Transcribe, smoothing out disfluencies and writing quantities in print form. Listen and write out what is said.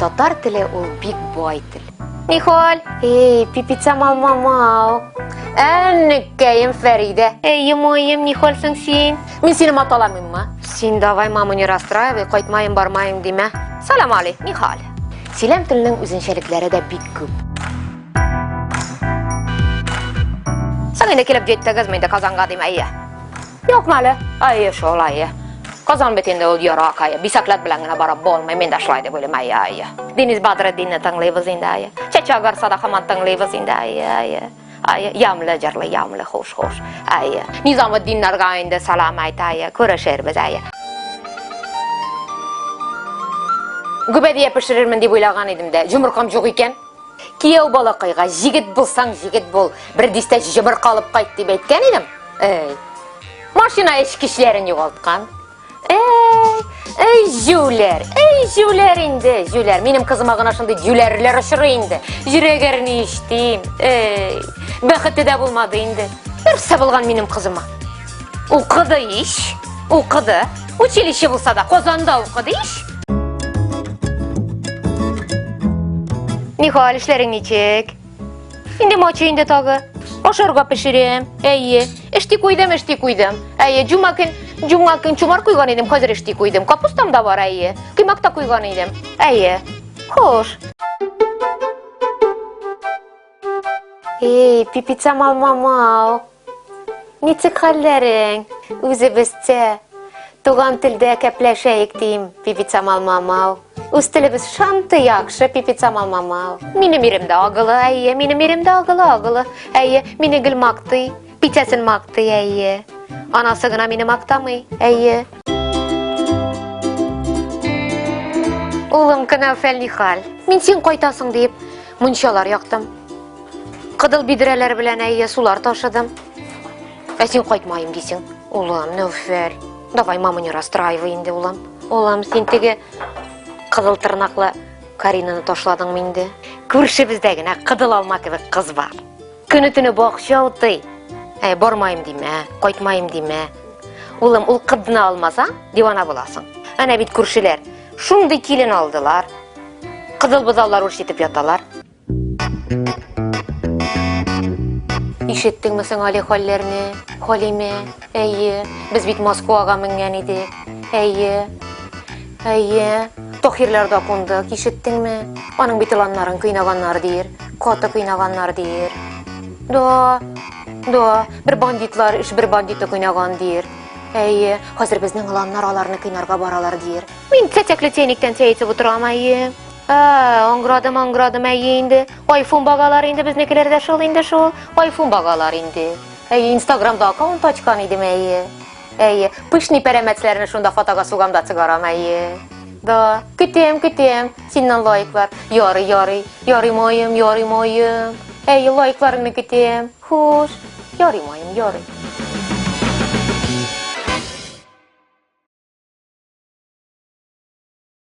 Татар теле ул бик бай тел. Нихал? Эй, пипица мамамау. Әнекәем Фәридә. Эй, моем, нихалсың син? Мин сине маталамыйммы? Син давай маму не расстраивай, кайтмаем, бармаем димә. Салам али, нихал? Сөйләм теленең үзенчәлекләре дә бик күп. Соң инде килеп җиттегезме инде Казанга дим, әйе. Юкмы әле? Әйе, шул, әйе. Казан бит инде ул ерак, әйе. Бисәкләт белән генә барып булмый, мин дә шулай дип уйлыйм, әйе, әйе. Денис Бадретдинны тыңлыйбыз инде, әйе. Чәчә агарса да һаман тыңлыйбыз инде, әйе, әйе. Әйе, ямлы җырлый, ямлы, хуш, хуш. Әйе. Низаметдиннарга инде салам айт, әйе. Күрешербез, әйе. Гөбәдия пешерермен дип уйлаган идем дә, җомыркам юк икән. Кияү балакайга, җегет булсаң, җегет бул, бер дистә җомырка алып кайт дип әйткән идем. Эй, машина эчкечләрен югалткан. Эй, эй, җүләр, эй, җүләр инде, җүләр. Минем кызыма гына шундый җүләрләр очрый инде. Йөрәк әрни ишетим. Эй, бәхете дә булмады инде. Нәрсә булган минем кызыма? Укыды ич, укыды. Училище булса да, Казанда укыды ич. Нихәл, эшләрең ничек? Инде мачы инде тагы. Ашарга пешерәм. Әйе. Эшти куйдым, эшти куйдым. Әйе, җума көн, җума көн чумар куйган идем, хәзер эшти куйдым. Капустам да бар, әйе. Кыймак та куйган идем. Әйе. Хуш. Эй, пипица мал-мамау. Ничек хәлләрең? Үзебезчә туган телдә кәпләшәек дим, пипица мал-мамау. Үз телебез шанты яхшы, пипица мал-мамау. Минем ирем дә агылы, әйе, минем ирем дә агылы, агылы. Әйе, мине гел мактый, пиццасын мактый, әйе. Анасы гына мине мактамый, әйе. Улым, Кәнәүфәл нихәл? Мин син кайтасың диеп, мунчалар яктым. Кыдыл бидрәләр белән әйе сулар ташыдым. Ә син кайтмаем дисең. Улым, Нәүфәл, давай маму не расстраивай инде, улым. Улым, син теге кызыл тырнаклы Каринаны ташладыңмы инде? Күршебездә генә кыдыл алма кебек кыз бар. Көне-төне бакча утый. Әй, бармаем димә, кайтмаем димә. Улым, ул кызны алмасаң, дивана буласың. Әнә бит күршеләр шундый килен алдылар. Кызыл бозаулар үрчетеп яталар. Ишеттеңме соң әле хәлләрне, Халимә? Әйе, без бит Москвага менгән идек. Әйе. Әйе. Тохирларда кундык, ишеттеңме? Аның бит ыланнарын кыйнаганнар дир. Каты кыйнаганнар дир. Да. Да, бер бандитлар, эш бер бандиты кыйнаган дир. Әйе, хәзер безнең ыланнар аларны кыйнарга баралар дир. Мин чәчәкле чәйнектән чәй эчеп утырам, әйе. Ә, аңгырадым, аңгырадым, әйе инде. Айфон багалар инде безнекеләр дә шул инде шул. Айфон багалар инде. Әйе, Инстаграмда аккаунт ачкан идем, әйе. Әйе, пышный пәрәмәчләрне шунда фотога сугам да чыгарам, әйе. Да, көтәм, көтәм. Синнән лайклар. Ярый, ярый. Ярый маем, ярый маем. Әйе, лайкларыңны көтәм. Хуш. Ярый маем, ярый.